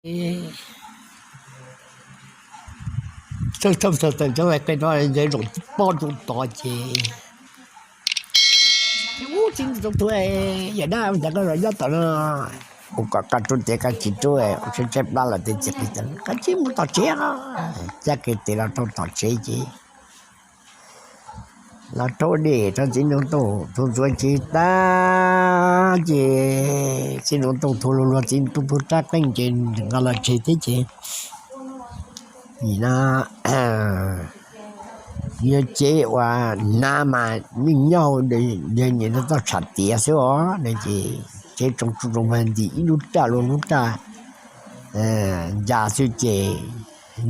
Ces thawj thawj tawm cov qe no nce zaum pob rau tod ces ub, txiv nraug tub, yawm dab, cas koj los nyob tom no? Kuv kom koj rub tias koj tsis rub, tshaib tshaib plab lawm, tes txiv qi, koj cia mus tom tsev. Cab kiag tes los rau tom tsev ces los rhaub dej rau txiv nraug Tooj Thu ntxuav tsev tag ces txiv nraug Tooj Thu luag luag txiv nraug Tooj Thu rab qeej ces nqa los tseg thiab ces nim no yog cev uas hnav mas yeej nyob hauv, yog nim no toj tsham tiav xwb os no ces cev tsoo tsuj tsoo mag ntim ib lub raj luag lub raj ncas xwb ces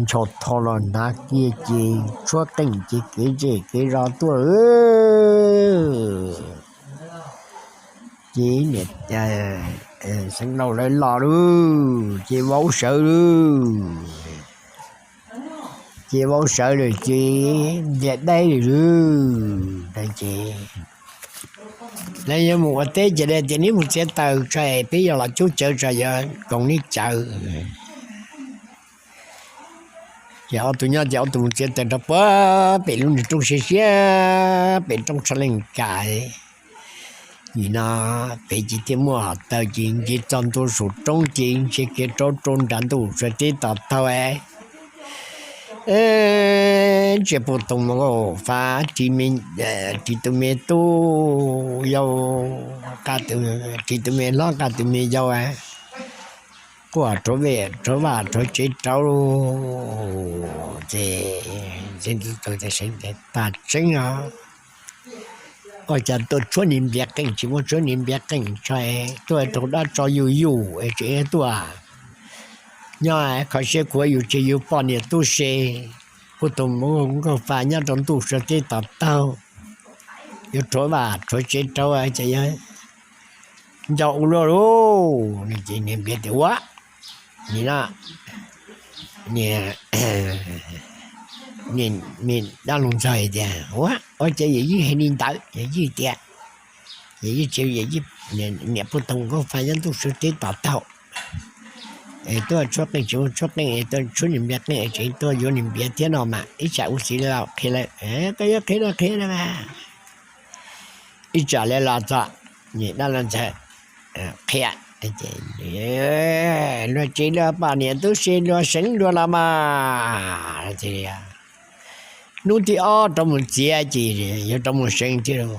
ntshaus tho los hnav kiag ces tshuab qeej ces kev zej kev zos tuaj. Ces niam Xeev Laus lawv los lawm ces vau sawv lawm, ces vau sawv lawm ces ntiav daib lawm lauj. Ces lawv yuav mus ua teb ces lawv tias neb mus txiav taws tso, peb yuav los cub cawv tso, yuav koom neb cawv. Ces ob tug nyob ces ob tug mus txiav taws rau puag pem lub niag roob siab siab, pem roob tshaj leej kam. Nim no pem ces thiaj muaj hom taw ces nce txog ntua saum roob ces ntshe kev rau rau nram ntuj sawv tib tom taug. Ntsia puag toog mus nkauj fa ris tus me tub yau, ris tus me hlob nqa tus me yau quaj rhuav vaj rhuav tsev rau. Ces Xeev Laus tias, Seev, tag tseeb os, ua cas tuaj tshuab niag npiav qeej tsis muaj tshuab niag npiav qeej tso, tuaj raug dab tso yuj yuj es tseem tuaj nyob kho siab khuav yus tseg yus poj niam tub se, puag toog mus nkauj fa nyob rau ntuj sawv tib tom taug, yuav rhuav vaj rhuav tsev rau ces yog nco ua luaj lauj. Ces niag npiav tias, Ua, nim no niag dab laug ntxawg tias, Ua, ua cas yawm yij hais li ntawd? Yawm yij tias, yawm yij tsis, niam puag toog nkauj fa nyob ntuj sawv tib tom taug, es tuaj tshuab qeej tsis muaj tshuab qeej, es tuaj tshuab niag npiav qeej es tseem tuaj yuav niag npiav thiab no mas ib tsam ua txiv los qhia lawm, koj yuav qhia no qhia no mas ib tsam lawv los txog, niag dab laug ntxawg qhia, luag tsev luag poj niam tub se luag seev luag los mas, hnub thib ob rov mus txiav ces yuav rov mus seev thiab los,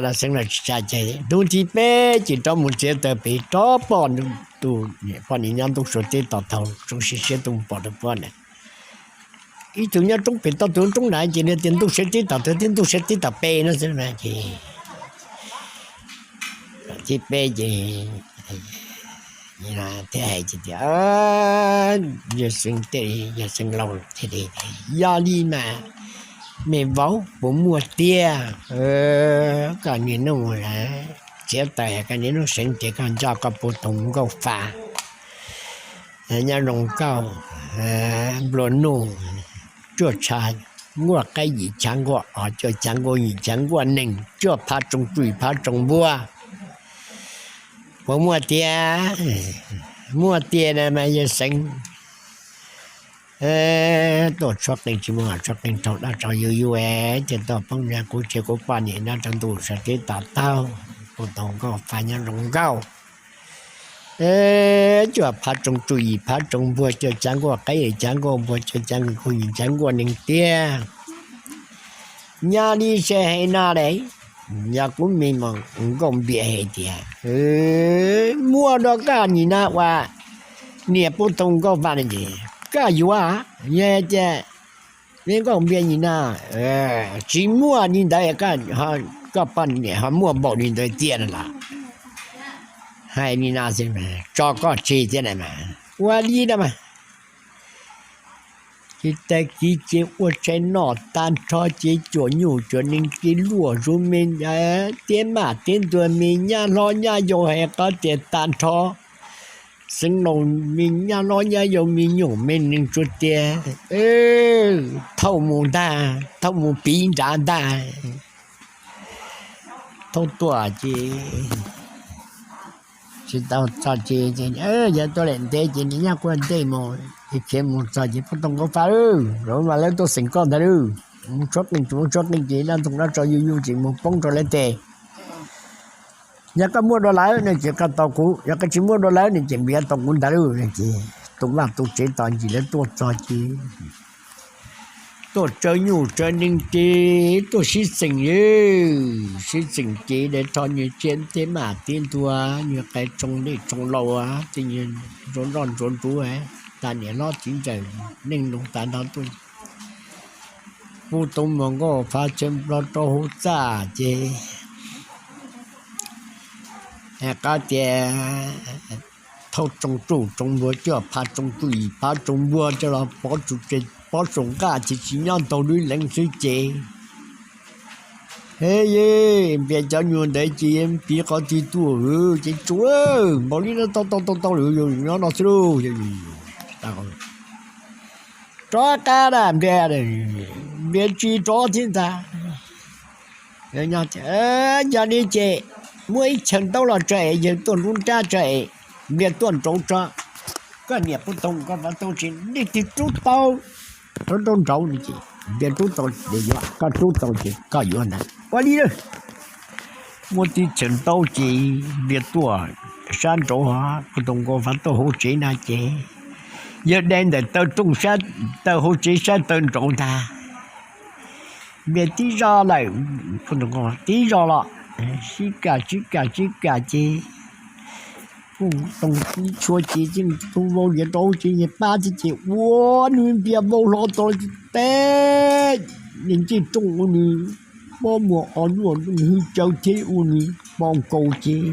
los seev los tsis tsa ces hnub thib peb ces rov mus txiav taws pem rov pom tus poj niam nyob ntuj sawv tib tom taug, roob siab siab tuaj mus pom rau puab na. Ib tug nyob roob pem toj, tus roob na ces nws tias ntuj sawv tib tom taug thiab ntuj sawv tib tom pem no xwb ces thib peb ces thiaj hais tias, Yawg Xeev, yawg Xeev Laus thiaj li, Yog li mas me vauv, puas muaj tiag? Koj niaj hnub txiav taws, koj niaj hnub seev ces koj nco koj puag toog nkauj fa nyob zoo nkauj, nplua nuj, cuaj tshav nkuaj qaib, yim tshav nkuaj os, cuaj tshav nkuaj yim tshav nkuaj nees, cuaj phav tsoo tsuj, yim phav tsoo npua, puas muaj tiag? Muaj tiag na mas yawg Xeev, tuaj tshuab qeej tsis muaj tshuab qeej, raug dab tso yuj yuj, ces tuaj poob nrog kuv tsev kuv poj niam nyob rau ntuj sawv tib tom taug, puag toog nkauj fa nyob zoo nkauj, cuaj phav tsoo tsuj, yim phav tsoo npua, cuaj tshav nkuaj qaib, yim tshav nkuaj npua, cuaj tshav nkuaj nees tiag. Nyob li seb hais no las, yog kuv me nkauj npiav hais tias muaj rau koj nim no ua niam puag toog nkauj fa no ces koj yuav, yog tias me nkauj npiav nim no tsis muaj li ntawd, koj poj niam ho muaj npaum li ntawd tiag no los hais li no xwb, tso koj tseg thiab na mas. Ua li no mas ces tag kis ces ua tshais noj tag nrho ces cuam nyuj cuam nees ces luaj zus me tiab maj tiab ntuag, me nyab hlob nyab yau hais qab tias tag nrho, Xeev Laus me nyab hlob nyab yau me nyuam me nees tsuas tias thauj mus ntag, thauj mus piv nrad ntag. Thauj tuaj ces Tsis tau txog ces, ces yog tuaj lawm ntev ces nws nyab kuj ntej mus, ces khiav mus txog ces poj ntxoog nkauj fa lawm, los mas lawv tuaj xeem koj ntag lawm. Mus tshuab qeej, mus tshuab qeej ces dab ntxoog dab tso yuj yuj ces mus poob rau lawv tes. Yog koj muaj dua lawv no ces koj tau kuv, yog koj tsis muaj dua lawv no ces npias tau kuv ntag lawm no ces tu vaj tu tsev tos ntsis lawv tuaj txog ces tuaj tsawv nyuj tsawv nees ces tuaj sib txeem, sib txeem ces dais rho nyuag tsiaj thiab maj thiab ntua, nyuag qe tsoo dej tsoo laus, tej nyuag ntsuav nroj ntsuav ntsuv, tas niam hlob txiv ntxawm neej nus tas nrho tuaj. Poj ntxoog nkauj fa chaw nplog rau hauv txaj ces qab tias thauj tsoo ruj tsoo npua, cuaj phav tsoo ruj yim phav tsoo npua coj los pov tsoo nqaj ces tsis nyob ntaug lub leev xwb ces, he ye, npias cov nyuag ntawd ces piv qhov twg tuaj ces tsuav npaum li no tau tau tau tau lawm, nyob no xwb lauj. Rov qab na npias, npias tsis rov thiab ntag. Yog li ces muaj ib chaw ntaub los tso es, yawg tuaj nruab nrab tso es, npias tuaj nraud tso. Koj niam poj ntxoog nkauj fa tuaj tsis nej twg rub tau, rub nraud nraud no ces npias rub tau, koj rub tau ces koj yuav ntag. Ua li lawm, muaj tib chaw ntaub ces npias tuaj sab nraud, poj ntxoog nkauj fa tuaj hauv tsev na ces yawg de ntawm taw rooj, taw hauv tsev sab taw nraud ntag. Npias tib zog lawm, tib zog los sib kam sib kam sib kam ces poj ntxoog tib tshua ces tib tug vau yav rau ces yawg pab tib ces ua nws npias vau hlo tau teb, nws ncej rooj ua nws pob muag o luaj, nws hwj caw thiab ua nws po nkaus ces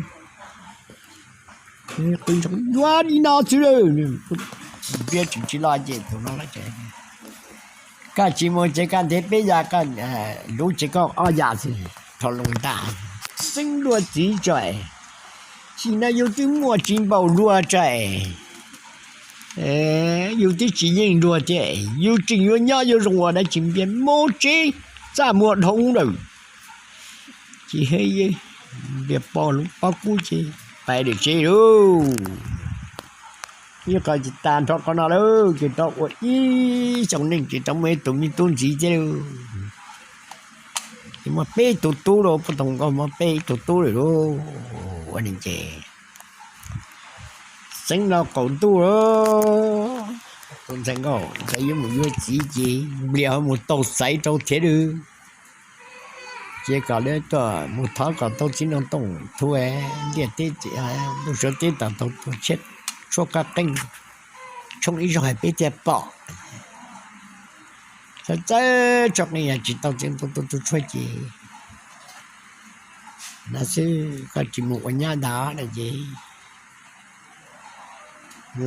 qw nrov yuav li no xwb lawm. Npias tseem tsis los ces tus no, koj tsis mus ces koj nrhiav peb yam, koj lub ces koj ob yam xwb, rho loo ntaj. Xeeb luag txiv tso, sim no yus twb muaj tsis npaum luag tso, yus twb tsis yeej luag thiab, yus tseem yuav nyob yuav zoo ua dab tsi? Npias mus tsev, txaj muag dhau lawm. Ces npias pog lub pob kub ces pais lawm tsev lauj. Ib qho ces tas nrho qhov no lawm, ces rov ua ib xyoo neej ces rov muaj ib tug me tub ntxiv thiab lauj. Ces muaj peb tug tub lauj, poj ntxoog nkauj muaj peb tug tub lawm lauj. Ua li ces xeeb no qaum ntuj lauj, tus ntxhais nkauj ntxhais yuav mus yuav txiv ces nplias ho mus tau xaiv rau thiab lauj. Ces kom lawv tuaj mus thov kom tau txiv nraug Tooj Thu ntiaj teb, ntuj suav teb tom tau tus tshuab qab qeej, tshoob ib zaug hais peb thiaj pom. Txawm txawj tshuab qeej yog tsis tau txiv nraug Tooj Thu tshuab ces no xwb, koj tsis mus ua nyab ntag no ces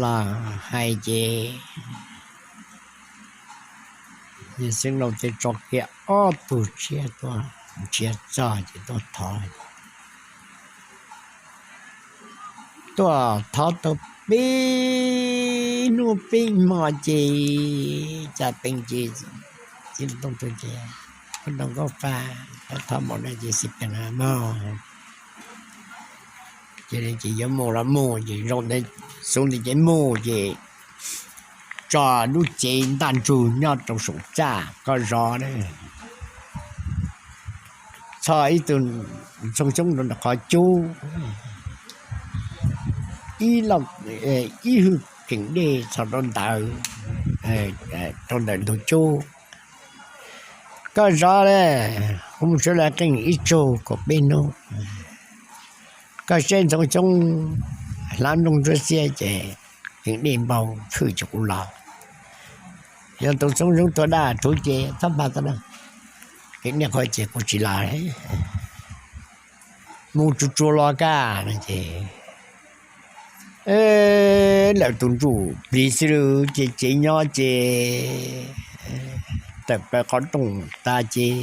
los hais ces yawg Xeeb Lauj thiaj tso kiag ob tug tshiab tuaj nrhiav txog ces tuaj thov. Tuaj thov tau peb hnub peb hmo ces cas peem ces txiv nraug Tooj Thu ces, nraug Nkauj Faj, thov mus no ces xij peem mog. Ces yuav mus los mus ces zoo ntawd, xub ntawd ces mus ces tso lub cev ntaj ntsug nyob rau saum txaj koj zov, txog ib tug Ntxoov Xyoob rau ntawm qhov cub, ib hwj kheem dej txog rau ntawd, rau ntawm ntug cub. Koj zov, kuv mus suav lawv qeej ib tsug kaum peb hnub. Koj saib Ntxoov Xyoob hlav nplooj ntsuab xiab ces kheem dej npau hwj ces kuv los. Yog tus Ntxoov Xyoob tuag daj rhuv ces txhob npaj tau na, kheem dej qhuav ces kuv tsis los. Mus tsuag tsuag los kaj no ces lawm tus ntsuj plig xwb ces cev nyob ces tawm plaws qhov rooj tas ces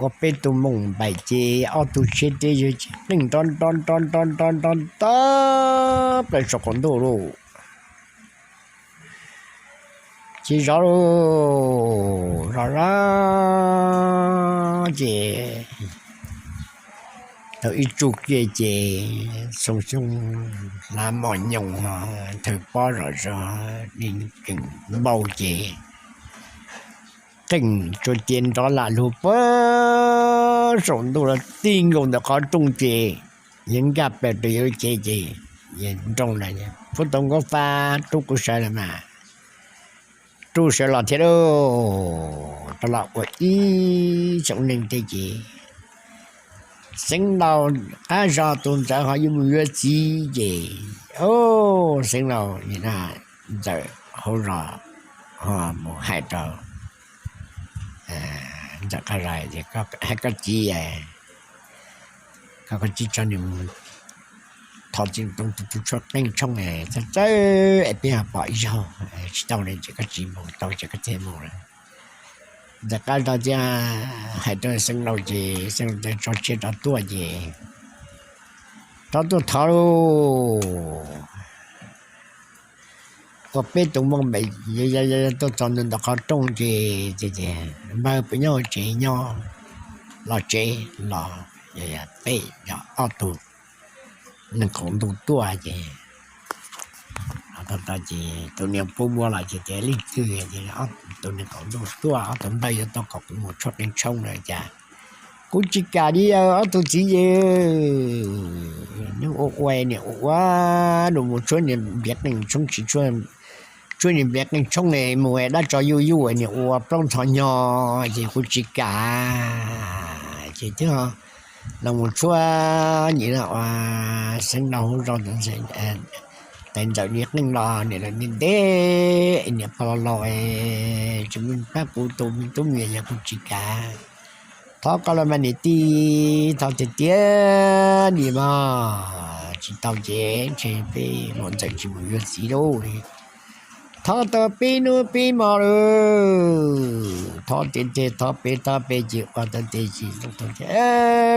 ua peb tug moos npaim ces ob tug tshiab teb yawg ces qeej nrov nrov nrov nrov nrov nrov plaws saum qaum ntuj lauj. Ces zov lauj, zov zov ces Tau ib tsug kiag ces Xoo Xyooj hlav mos nyoos, thawj pob zom zaws, keem npau ces qeej tsuas cia nrov lam lug puag saum ntuj los tig nkaus ntawm qhov rooj ces yawg nkag plaws rau yawg lub cev ces yawg nroo lawm. Pub tau nkaub fab rub kuv sawv los mas, rub sawv los thiab lauj. Rov los ua ib xyoo neeg tej ces Xeev Laus qab zog tus ntxawm ho yuav mus yuav txiv ces, o, Xeev Laus nim no ntxawm hauv zos ho mus hais rau ntxawm qab zog tias, hais koj txiv, koj txiv tso nws mus thov txiv ntoo tus tshuab qeej tshoob, txawj txawj es peb ho pom ib zaug, tsis tau li ces koj txiv mus, tau ces koj txiv mus lawm. Ntxawm qab zog thiaj hais rau Xeev Laus ces Xeev Laus tso tseg rov tuaj ces rov tuaj thov lauj. Ua peb tus moo npem tuaj txog ntua ntawm qhov rooj ces, npawg puas nyob hauv tsev? Nyob. Los tsev los. Peb ob tug nees qaum ntuj tuaj ces, o, ces tus niag pub muab los ces tias leej twg? Tus nees qaum ntuj tuaj, ob tug npawg yuav tau kom kuv mus tshuab qeej tshoob na cas kuv tsis kam li. Ob tug txiv ces nws ua ua niam ua ua, nws mus tshuab niam npiav qeej tshoob tsis tshuab niam npiav qeej tshoob ne, mus dab tso yuj yuj niam ua plaub ntxhov nyo ces kuv tsis kam. Ces twb los mus tshuab nim no ua Xeev Laus hauv zos tais ntxawm niag qeej los niam lawm niam ntev, niam pog los laus, tsis muaj pab kuv tus me tub me nyuam yog kuv tsis kam. Thov koj los mas niam tij, thov tiag tiag li mas, tsis tau ces ntshe peb muam ntxawm tsis mus yuav txiv lauj. Thov tau peb hnub peb hmo lawm, thov tiag tiag, thov peb thov peb ces ua tau tiag ces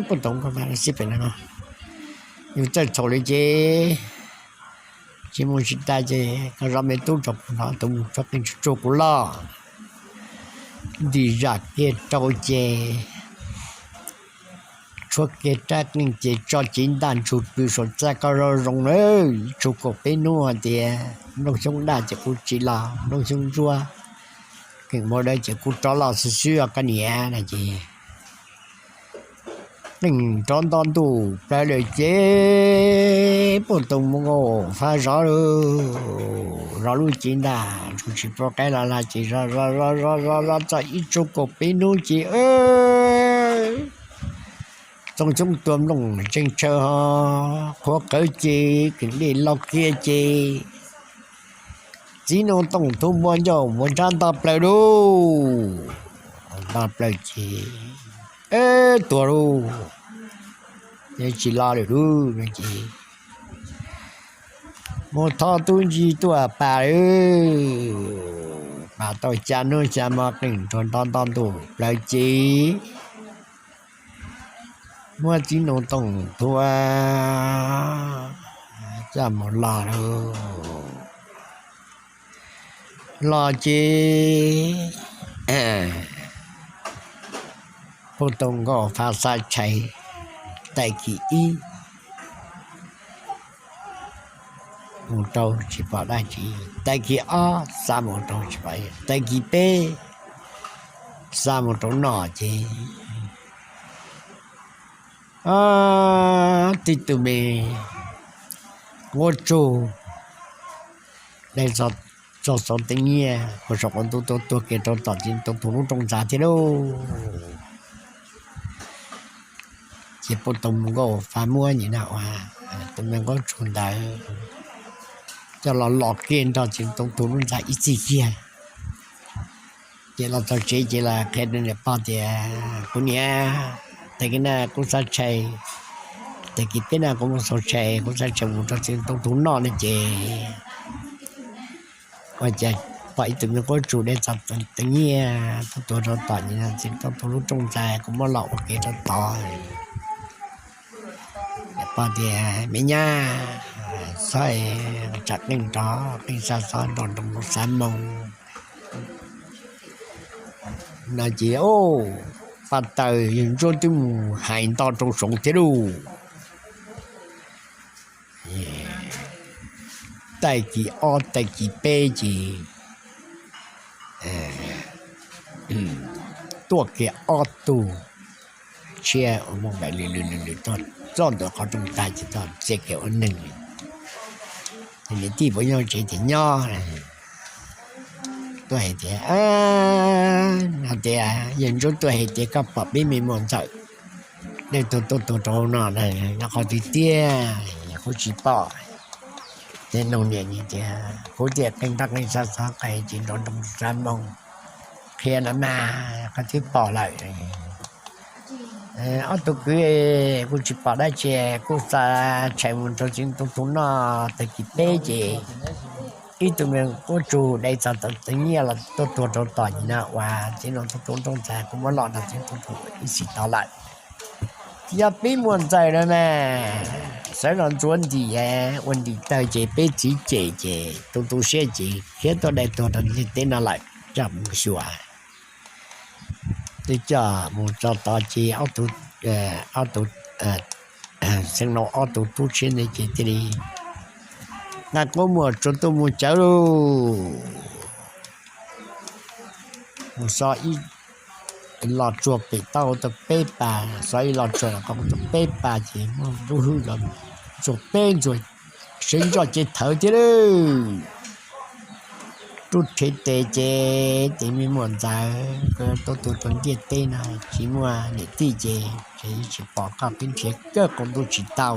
Pub Toom Nkauj Fab xib pem no, yus txawj txhaum li ces tsis mus tsis tas ces koj zov me tub rau kuv no, tus mus tshuab qeej tsuag tsuag kuv loj. Ntim zam kiag rau ces tshuab kiag rab qeej ces tso cev ntaj ntsug pw saum txaj koj zoo zoo na. Ib tsug kaum peb hnub hais tias nplooj xyoob daj ces kuv tsis los, nplooj xyoob ntsuab keem npau dawb ces kuv rov los xwb xwb os koj niam no ces qeej rov nto ntuj plaws lawm ces Pub Toom Nkauj Fab zov, zov lub cev ntaj ntsug tsis pub qaib los lawm ces zov zov zov zov zov zov txog ib tsug kaum peb hnub ces Txooj Xyoob tua nplooj tseej tshaw ho qhuav qawv ces keem dej los kiag ces Txiv Nraug Tooj Thu npua ncauj npua nrab nto plaws lauj. Nto plaws ces tuag lauj, tsis los lawm lauj no ces mus thov tub ntsis tuaj pam lawm. Pam tau xya hnub xya hmo qeej nrog nto nto ntuj plaws ces muab Txiv Nraug Tooj Thu coj mus los lauj. Los ces Pub Toom Nkauj Fab xa tshais, tag kis ib mus rau tsis pom dab tsi, tag kis ob xa mus rau tsis pom, tag kis peb xa mus rau noj ces tib tug me nquab tsug dai txog xauv teev nyiaj puag saum qaum ntuj tuaj tuag kiag rau tom Txiv Nraug Tooj Thu lub rooj ntxa thiab lauj. Ces Pub Toom Nkauj Fab muab nim no ua tus me nquab tsug ntawd coj los los kiag nrog Txiv Nraug Tooj Thu lub ntxa ib txhij kiag. Ces los txog tsev ces los qhia rau niam pog tias, kuv niam, tag kis no kuv xa tshais, tag kis peb no kuv mus xauv tshais, kuv xa tshais mus rau Txiv Nraug Tooj Thu noj no ces ua cas pom ib tug me nquab tsug dai txog teev nyiaj tuaj tuag rau tom Txiv Nraug Tooj Thu lub rooj ntxa, kuv muab los ua ke rau tod. Niam pog tias, me nyab, txhob tsam qeej nrov, qeej xa txhob nrov nroo, xav moo no ces Ntsuab twb mus hais nto rau Suav thiab lauj. Tag kis ob tag kis peb ces tuaj kiag ob tug tshiab ua mob npaim lwm lwm lwm lwm txog ntawm qhov rooj tag ces txog txia kiag ua neeg. Ces niam tij puas nyob tsev tias nyob. Tuaj hais tias, hais tias yawg Ntsuab tuaj hais tias koj pom peb me muam ntxawm dej tuag tuaj tuag rau no, nyob qhov twg tiag, kuv tsis pom. Ces noog niam tias kuv tias qee nroj qee xav xov qe ces nrov nroo sab moog qhia no mas koj twb pom lawm. Ob tug kwv, kuv tsis pom dab tsi, kuv xa tshais mus rau txiv ntoo tus noj tag kis peb ces ib tug me quab tsug dej txog tau txiv nyiaj los tuaj tuag rau tom nim no uas txiv ntoo tus nroo ntxag, kuv muab los nrog txiv ntoo tus ib txhis tau lawm. Yog peb muam ntxawm no mas sawv los ntxuav ntim ua ntim tawg ces peb txiv cem ces tu tu siab ces khiav tuaj dai tuag rau ntiaj teb no lawm, coj mus xyuas. Twb coj mus txog tod ces ob tug, ob tug, xeev laus ob tug tub tshiab ntawd ces thiaj li nqa quab muag tsuag tuaj mus cawv lauj. Mus xov ib los tsuag pem tau tau peb pas, xov ib los tsuag los tau peb pas ces muaj lub hwj los tsuag peb ntsuag, seev ntsoj ces thawv thiab lauj. Rub rhe tes ces tes me muam ntxawm, koj tuaj tuag rau ntiaj teb no tsis muaj niam tij ces tsis pom koj, peb nrhiav kawg qaum ntuj tsis tau.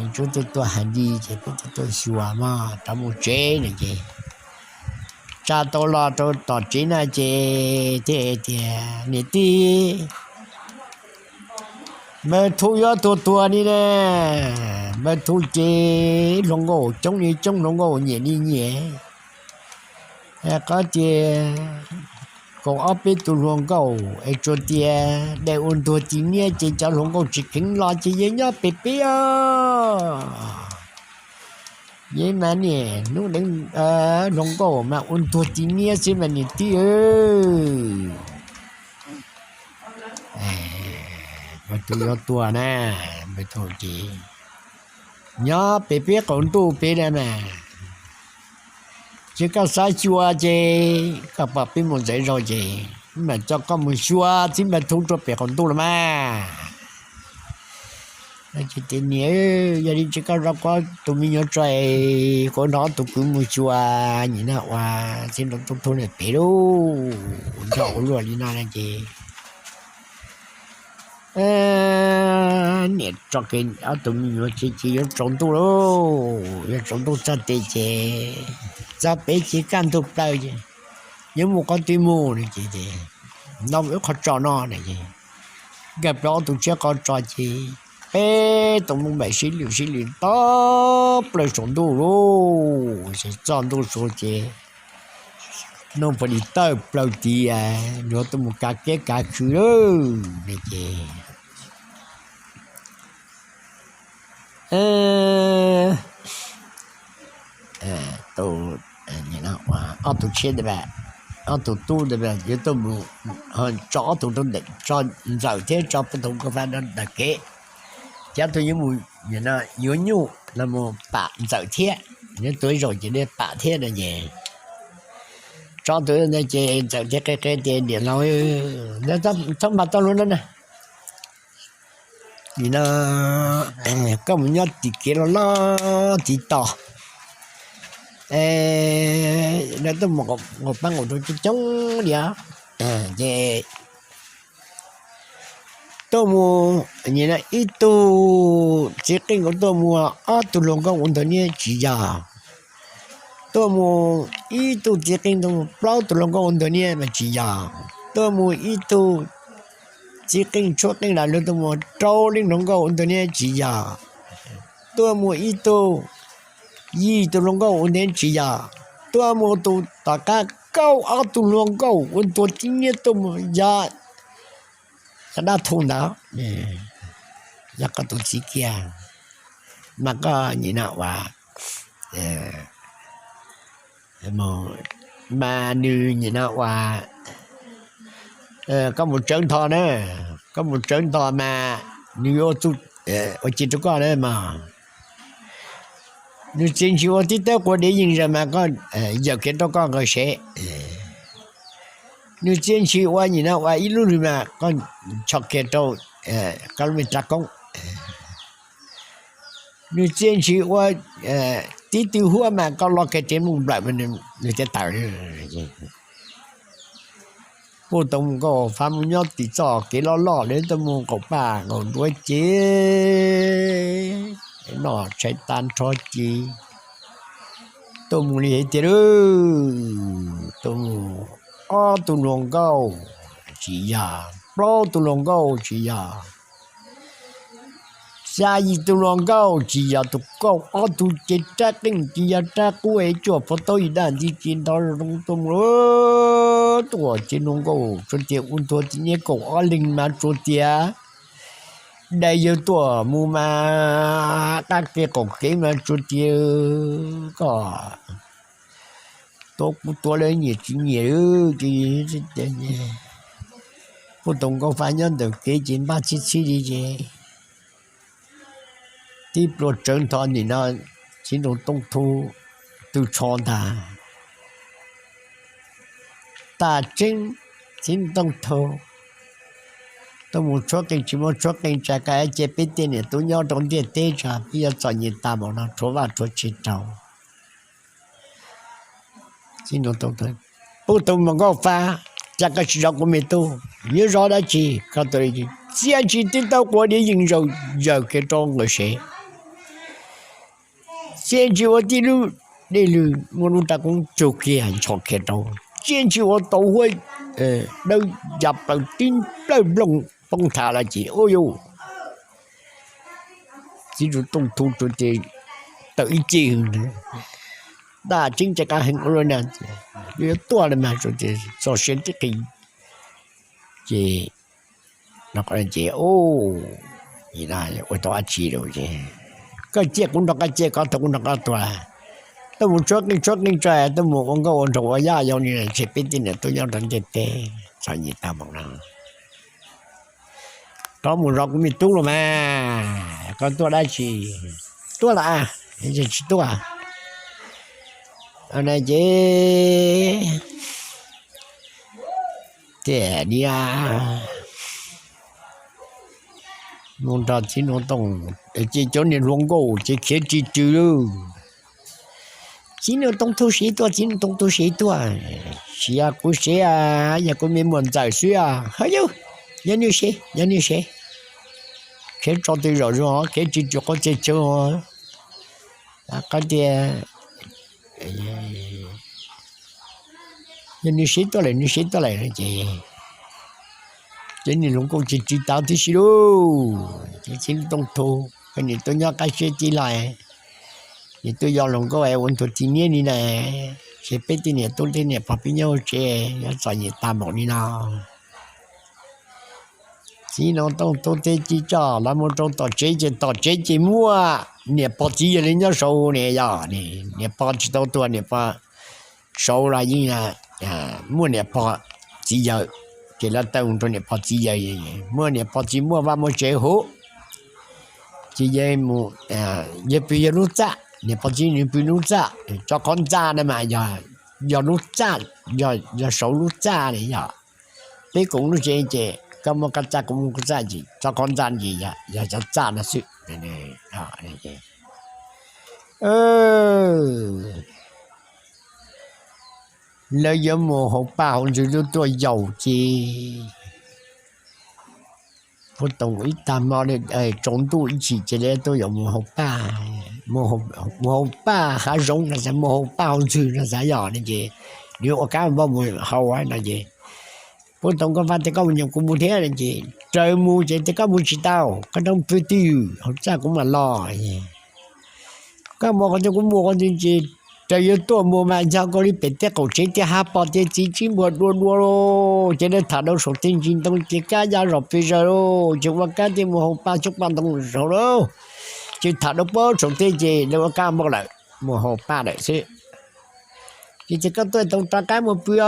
Ntsuab twb tuaj hais li ces peb twb tuaj xyuas mog, rov mus tsev no ces tsa tau los rau tom tsev no ces thiaj tias niam tij, npawg Thu yuav tuag tuag li na, npawg Thu ces hluas nkauj coob li coob, hluas nkauj nyiam li nyiam. Qhov tias kaum ob peb tug hluas nkauj es tsuas tias dai ua ntuag ti niab ces cov hluas nkauj tsis kheev los ces yog nyob pem peb os. Yeej mas niam hnub deev hluas nkauj mas ua ntuag ti niab xwb mas niam tij. Npawg Thu yuav tuag na, npawg Thu ces nyob pem peb qaum ntuj peb na mas, ces koj xav xyuas ces koj pom peb muam ntxawm zaug ces mam coj koj mus xyuas txiv npawg Thu rau pem qaum ntuj los mas. Ces tias niam, yog li ces koj zov kuv tus me nyuam tso, kuv nrog ob tug kwv mus xyuas nim no uas txiv nraug Tub Thu na pem lauj, nrog ua luaj li no na ces niam tso kiag ob tug me nyuam ces yuav tsaus ntuj lauj, yuav tsaus ntuj txog tes ces txog pem ces kaj ntug plaws ces yuav mus qhov twg mus no ces, no ib qho tso no na ces nkag plaws ob tug tshiab qhov tso ces peb tus mus npaim sib lwm sib lwm tau plaws saum ntuj lauj, ces txog ntuj saud ces noj pom li tawj plaws tias yuav tuaj mus kav kiab kav khw lauj no ces ob tug tshiab ntawd, ob tug tub ntawd yuav tuaj mus tso ob tug rau ntawm, tso Ntxawm thiab tso peb tug nkauj fab rau ntawm kev, ces ob tug yuav mus yuav nyuj los mus pam Ntxawm thiab, yuav tuav ib zaug ces pam thiab no ces tso ob tug ntawd ces Ntxawm thiaj qhia qhia tias niam laus, txhob npaj toj luag no na, nim no koj mus nyob tim kev loj loj tim tod, lawv tuaj mus nqaum pab nqaum rau coob coob li os, ces tuaj mus ib tug txiv qeej tuaj mus ob tug hluas nkauj ua ntuag niab tsis yog, tuaj mus ib tug txiv qeej tuaj mus plaub tug hluas nkauj ua ntuag niab mas tsis yog, tuaj mus ib tug txiv qeej tshuab qeej lam luag tuaj mus rau leej hluas nkauj ua ntuag niab tsis yog, tuaj mus ib tug yim tug hluas nkauj ua ntuag niab tsis yog, tuaj mus tus tom qab kaum ob tug hluas nkauj ua ntuag tib niab tuaj mus yog, yog dab thu ntawd, yog koj tus txiv kiag, mas koj nim no ua mas nws nim no ua koj mus tsawv ntho na, koj mus tsawv ntho mas nws yuav ua txuj, ua ci rau koj na mas. Nws txiaj ntsim ua tib tawb quav diav yees zaws mas koj yawm kiag rau koj nqaws sev. Nws txiaj ntsim ua nim no ua ib lub lwg mas koj ncho kiag rau koj lub me rab koob. Nws txiaj ntsim ua tib tw huab mas koj lo kiag tes mooj nplawm mas nws thiaj tawm. Puj Toom Nkauj Fab mus nyob tim txoj kev loj loj lawv tuaj mus nqaum paj nqaum nruab ces noj tshais tas nrho ces tuaj mus li hais tias, tuaj mus ob tug hluas nkauj tsis yog, plaub tug hluas nkauj tsis yog, xya yim tug hluas nkauj tsis yog, tus kauj ob tug ces rab qeej tsis yog rab qub es cuaj puas taub yim daj nti ces nrov zoo tuaj mus. Tuaj ces hluas nkauj tsuas tias ua ntuag tim niab kaum ob leeg mas tsuas tias dai yawg tuaj mus mas qab kev qaum kev mas tsuas tias koj tuav kuv tuav lawv nyiam tsis nyiam ces Puj Toom Nkauj Fab nyob ntawm kev ces npaj txhib txhib li ces tib plua tsawv ntho nim no Txiv Nraug Tooj Thu tw tsho ntag. Tas tseeb, Txiv Nraug Tooj Thu tuaj mus tshuab qeej tsis muaj tshuab qeej tsa ka cia peb tej niam tub nyob rau ntiaj teb tsa peb yuav txom nyem tas mus no rhuav vaj rhuav tsev rau. Puj Toom Nkauj Fab, cas koj tsis zov kuv me tub? Yuav zov dab tsi? Koj tuaj li txiaj ntsim tib tawb quav diav yees zaws kiag rau nqaws sev. Txiaj ntsim ua tib lub dej lwg muaj lub rab koob tsug kiag ntshos kiag rau. Txiaj ntsim ua tau huab dawb ya plaws tib nplawj nplooj poob thav lawm ces ua yuj Txiv Nraug Tooj Thu tsuas tias tawm ib ce, daj tseeb tsis qab heev ua luaj na, yuav tuaj li mas tsuas tias txog siav tib qis ces no ces ua tau dab tsi lawm ces koj ciaj kuv nrog koj ciaj, koj tuag kuv nrog koj tuag, tuaj mus tshuab qeej tshuab qeej tsa, tuaj mus ua nkauj ua nraug ua yaj yau li ces peb tej niam tub nyob rau ntiaj teb txom nyem tag mus no. Rov mus zov kuv me tub los mas, koj tuaj dab tsi? Tuaj los, tsis tuaj na ces tiag niag mus nrog Txiv Nraug Tooj, ces cov niag hluas nkauj ces khiav ris rws lawm. Txiv Nraug Tooj Thu siv tuaj, Txiv Nraug Tooj Thu siv tuaj, tsis yog kuv siv, yog kuv me muam ntxawm xwb os. Hawv yug, yog nws siv, yog nws siv, khiav tso twg zom zaws, khiav ris rws qhov txhia chaw, qhov tias yog nws siv tuaj lawm, nws siv tuaj lawm no ces cov niag hluas nkauj ces ris tas tib si lauj. Ces Txiv Nraug Tooj Thu, koj niam tuaj nyob qab siab tib lawm, niam tuaj yog hluas nkauj es ua ntuag txiv niab li na, ces peb tej niam tub tej niam pog peb nyob hauv tsev yuav txom nyem tag npaum li no. Txiv Nraug Tooj Thu teb ci coj los mus rau tom tsev ces tom tsev ces muaj niam pog txiv yawg li nyob saud ne yog, niam pog tsis tau tuag, niam pog saud los yeej muaj niam pog txiv yawg, ces lawv taw mus rau niam pog txiv yawg, muaj niam pog txiv muaj vaj muaj tsev huv, ces yawg mus, yawg pw yawg lub txaj, niam pog txiv nws pw lub txaj, tso qhov ntxa na mas yog lub txaj, yog saud lub txaj li yog. Peb koom lub tsev ces koj muaj koj txaj kuv muaj kuv txaj ces tso qhov ntxa ces yog cov txaj no xwb. Lawv yuav mus haus paj haus ntsws lub tuaj yaus ces Puj Toom ib tag hmo tsaus ntuj ib chim ces lawv tuaj yaus mus haus paj, mus haus paj hav zoov no xav, mus haus paj haus ntsws no xav yog ne ces nws ua kab npauj mus haus no ces Puj Toom Nkauj Fab tias koj mus nyuam kuv mus thiab no ces raws mus ces tias koj mus tsis tau, koj rov pw twg haus txaj kuv mam los. Koj mus qhov twg kuv mus qhov twg ces raws yuav tuaj mus mas yog koj li pem tej qaum tsev tej hav pog tej txiv tsib npuag dua dua ces lawv tham rau saum tej ntsis ntoo ces kab ya zom pes zaws ces ua kab thiaj mus haus paj xyoob paj ntoo zaum lauj. Ces tham rau pem saum tej ces lawv ua kab npauj lawm, mus haus paj lawm xwb. Ces tias koj tuaj tau rov qab mus pw os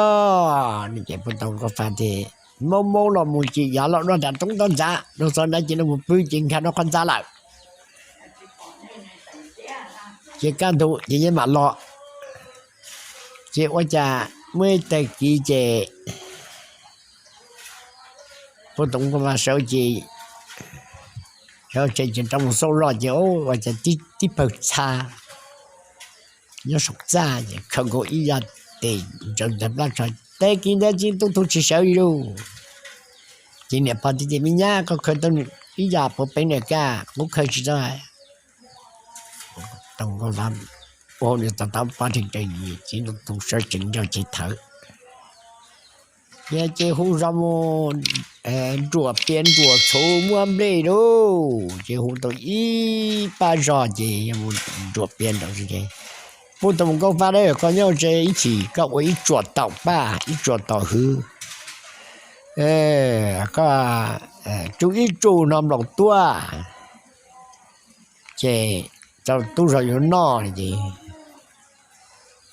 no ces Puj Toom Nkauj Fab tias Maub maub los mus ces yav los dua nram roob ntawd ntxav, rau txog ntawd ces los mus pw ces nkag rau qhov ntxa lawm. Ces kaj ntug ces yeej mam los. Ces ua cas muaj ib tag kis ces Pub Toom Nkauj Vaj sawv ces, sawv tsees ces rov mus xauj zoj ces ua cas tib pawg txha nyob saum txaj ces khaws nkaus ib yav tes ntsaws ntawm plab tsho. Tag kis ntawd Txiv Nraug Tooj Thu tsis sawv li lauj. Ces niam pog tias, Me nyab, koj khaws tau ib yam puav peev na, kuv khaws tsis tau. Toom Nkauj Vaj ua hauj lwm tau tau pab rhees raws, Txiv Nraug Tooj Thu sawv tsees nraug ces thawv. Yog ces hu zoj mus nruam pias nruam txhuv muab nplej lauj, ces hu tau ib pab zog ces yog mus nruam pias nruam txhuv ces, Pub Toom Nkauj Vaj, koj nyob ze ib chim koj ua ib tsuam taum paj ib tsuam taum hwv, koj tsum ib tsum no nplaum tuaj, ces tub zog yuav noj ces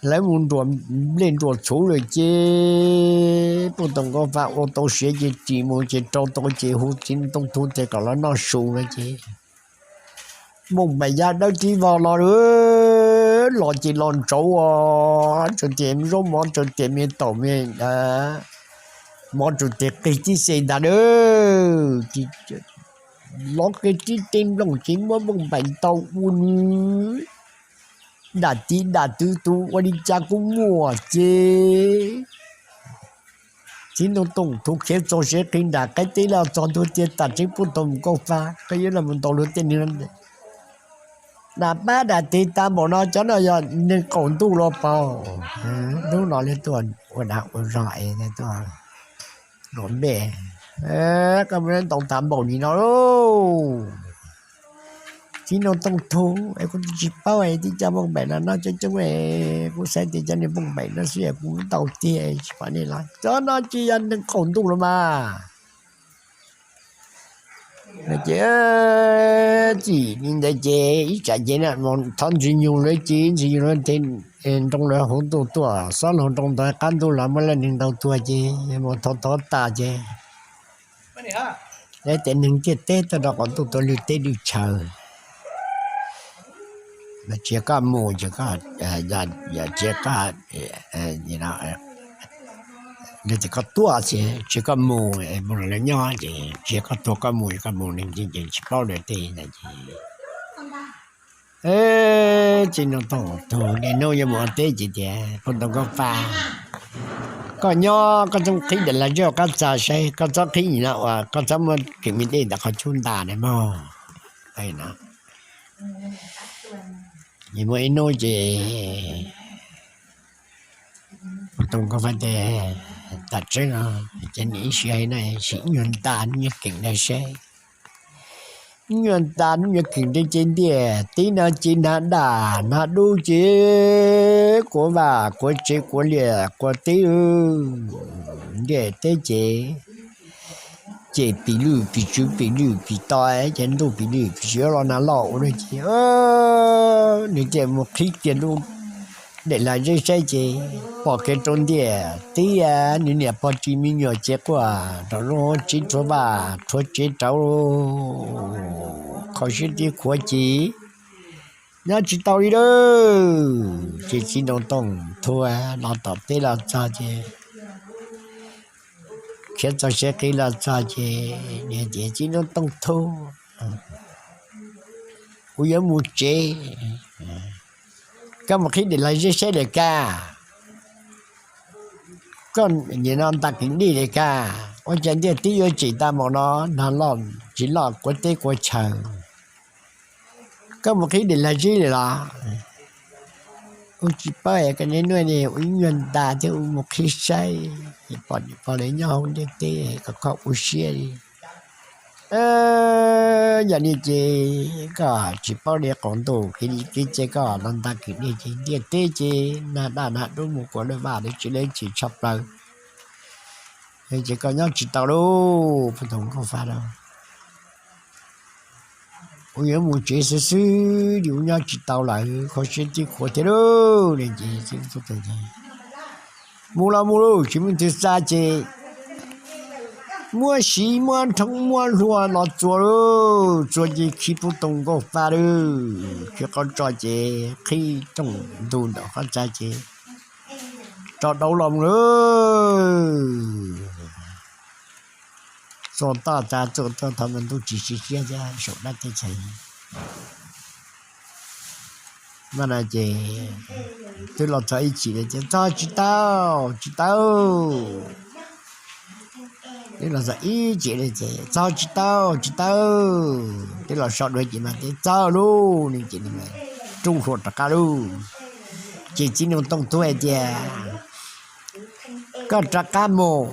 lawv mus nruam nplej nruam txhuv lawm ces Pub Toom Nkauj Vaj ua tau siav ces ris mus ces rau tau ces hu Txiv Nraug Tooj Thu tias kom los noj su no ces Mooj Npaim ya dawb tib vog los, los ces los ntsauv os, tsaws tias zaub mov, tsaws tias me taum me, mov tsaws tias qig tib xes ntag lauj. Los qig tib teg nplooj ces muab Mooj Npaim ntaus ua nws dam tiv dam twv tus ua li cas kuj muaj ces Txiv Nraug Tooj Thu khiav txog siav qhia nram qab teb los txog ntua tias, Tam tseeb Pub Toom Nkauj Vaj, koj yuav los mus ntaus luag tej neeg dam pab dam tiv tas npaum no, cov no yog neeg qaum ntuj los paub. Hnub no li tuaj ua dag ua zog es tuaj luam nplej, koj mus ntaus tas npaum li no lauj. Txiv Nraug Tooj Thu, es kuv tsis paub es tib co Mooj Npaim no noj coob coob, kuv xav tias cov niag Mooj Npaim no xwb es kuv ntaus tiag tsis pom nej los. Cov no ces yog neeg qaum ntuj los mas. Ces txij li ntawd ces ib tsam ces thov Ntxwg Nyoog lawv ces Ntxwg Nyoog lawv nroo lawv hauv ntuj tuaj, xob laug nroo ntawd qab ntuj los muab leej neeg ntaus tuag ces mus thov thov tas ces lawv tias neeg ntiaj teb tuaj rau qaum ntuj tuaj lwj teb lwj chaw, tsis yog koj mus, tsis yog koj, lawv tias koj tuaj ces tsis yog koj mus, mus los lawv nyob ces tsis yog koj tuag koj mus, koj mus neeg ces tsis paub lawv tej ntawd ces Txiv Nraug Tooj Thu niaj hnub yuav mus ua teb ces tias, Pub Toom Nkauj Vaj, koj nyob koj txhob qhib daim lag zeb qab txag saib, koj txhob qhib nim no uas koj txhob muab kev me dej ntawm qhov cub ntas na mog. Muaj ib hnub ces Pub Toom Nkauj Vaj tias, Tam tseeb os, ces nim ib sim hais no sim ib nyuag ntas hnub nyoog keem ntawd seb. Ib nyuag ntas hnub nyoog keem ntawd ces ntiaj teb no ces hnav daj hnav dub ces kuav vaj kuav tsev kuav liaj kuav teb, ntiaj teb ces ces pim lwj pim tswv pim lwj pim to, ces ntuj pim lwj pim tswv los nag loj ua luaj ces nws thiaj mus qhib kiag lub daim lag zeb saib ces pom kiag rau ntiaj teb nws niam pog tsis me nyuam ces quaj rau lub tsev rhuav vaj rhuav tsev rau, kho siab tib khuav ces nyob tsis tau li lawm. Ces Txiv Nraug Tooj Thu los tom teb los txog ces khiav txog siav qhib los txog ces, Txiv Nraug Tooj Thu, kuv yuav mus tsev, koj mus qhib daim lag zeb saib daim kag, koj nim no ntas keem dej daim kag, ua cas ntiaj teb yuav tsim tag npaum no, nag loj tsis loj kuav teb kuav chaw, koj mus qhib daim lag zeb lawm los? Kuv tsis paub es koj niaj hnub ua ib nyuag ntas thiab kuv mus qhib saib pom niam pog lawv nyob hauv ntiaj teb kom koj ua siab li. Yog li ces koj tsis paub li qaum ntuj kev li kev cai, koj los ntas keem dej ces ntiaj teb ces nag daj nag dub mus kuav lawm vaj lawm tsev lawm txim tshaj plaws, ces koj nyob tsis tau lauj, Pub Toom Nkauj Vaj lauj. Kuv yuav mus tsev xwb xwb, kuv nyob tsis tau lawm, kho siab tib khuav thiab lauj. Ces mus los mus lauj, tsis muaj leej twg xa ces muab siv muab nrhoob muab hlua los txua lauj, txua ces khi pub tau nkauj fa lauj, khi qhov tso ces qhib rooj ntug ntawm qhov txag ces rov dauv los mus lauj. Txua toj txag txua toj thaum ntawd ntuj tsis siab thiab saum dab teb chaws mas no ces twb los txog ib chim li ces txog tsis tau, tsis tau. Twb los txog ib chim li ces txog tsis tau, tsis tau. Twb los so dua ces mas twb txog lauj, ces rub hlua rov qab lauj. Ces txiv nraug Tooj Tuag hais tias, koj rov qab mus,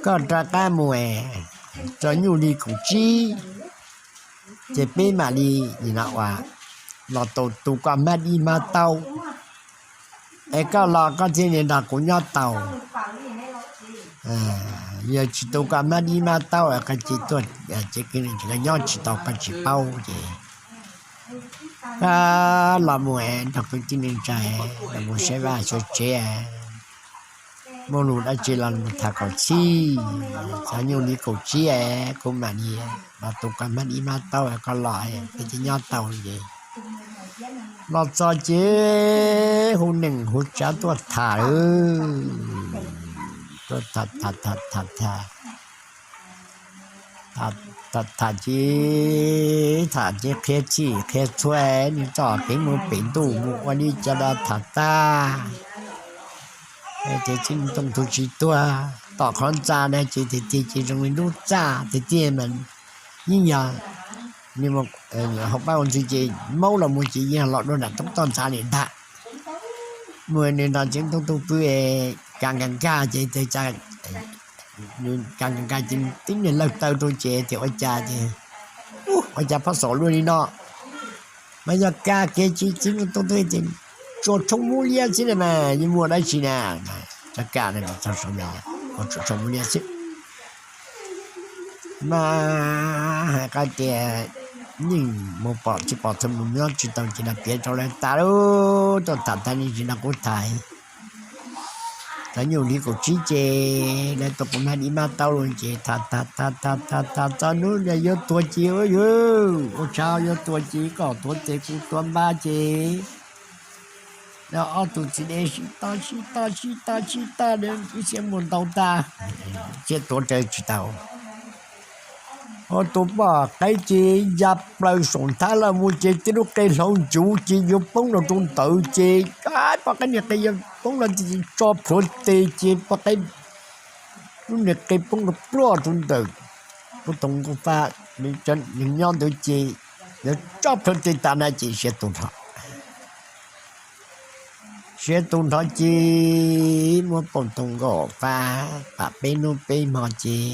koj rov qab mus es txog nyuj li kaum tsib ces peb mam li nim no ua los tau tus koj hmab dib hmab taub, es koj los koj thiaj li nrog kuv nyob tau. Yog tsis tus koj hmab dib hmab taub koj cia tuaj ces koj nyob tsis tau koj tsis paub ces koj los mus nrog kwv tij neej tsa los mus saib vaj xyuas tsev, muaj lus dab tsi los mus tham kom txhij. Txog nyuj li kaum tsib kuv mam li los tus koj hmab dib hmab taub koj los peb thiaj nyob tau ces los txog ces hu neej hu tsav tuaj tham, tuaj tham tham tham tham tham tham ces, tham ces qhia txhij qhia txhua, nws txoj kev mus pem ntuj mus ua li cas los tham tag. Ces txiv nraug Tooj Tuag tsis tuag tom qhov ntxa na ces tiag tiag ces zoo li lub txaj tiag tiag mas yeej yog hauv pab ua ntxwg ces maub los mus ces yeej los dua nram roob toj ntxas li ntag. Mus nws nrog txiv nraug Tooj Tuag pw, kav nkag nkag ces kav nkag nkag ces tib niag lawg taw rau ces tias ua cas ces, ua cas pab xom luaj li no. Mas yog kav kiag ces txiv nraug Tooj Tuag tias tsuas tshoob muab liab xwb na mas yeej muaj dab tsi na. Txawm kav tsuas tshoob muab liab xwb mas hais qab tias yeej mus pom tsis pom txog mus nyob tsis tau ces no piav rau lawv tas lauj. Tuaj tham tag li tsis no kuv tham txog nyuj li kaum tsib ces lawv tus kuv hmab dib hmab taub los ces tham tham tham tham tham tham txog hnub yuav tuag ces, ua tshauv yuav tuag ces kom tuav tes kuv tuav npab ces ob tug txiv dev sib toj sib toj sib toj sib toj, ib xiab muag ntau tag, ib xiab tuav raws tsis tau. Ob tug poj qaib ces ya plaws saum nthab los mus ces tib lub qe hlau ncuv ces yuav poob los rau ntawd ces poj qaib niag qe yuav poob los tso plhuav tes ces poj qaib lub niag qe poob los pluaj rau ntawm pub toog nkauj fab nyob ntawd ces yuav tso plhuav tes tas na ces siav tu nrho. Siav tu nrho ces muab pub toog nkauj fab pam peb hnub peb hmo ces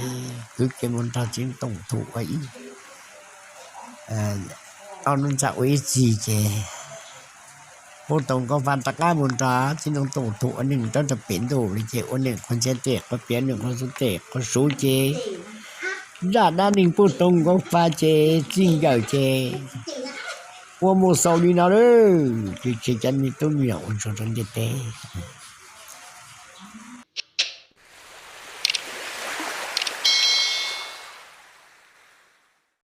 kwv kiag mus nrog txiv nraug Tooj Tuag ua ib, ob hnub ntxa ua ib txhis ces pub toog nkauj fab rov qab mus nrog txiv nraug Tooj Tuag ua neej rov rau pem ntuj li ces ua neej qhov ntxhiab tej qhov piav neej qhov xub tej qhov suv ces zaj dab neeg pub toog nkauj fab ces txij nkawm ces ua mus xaus li no lawm. Ces cov me tub me nyuam ua ntsuag rau ntiaj teb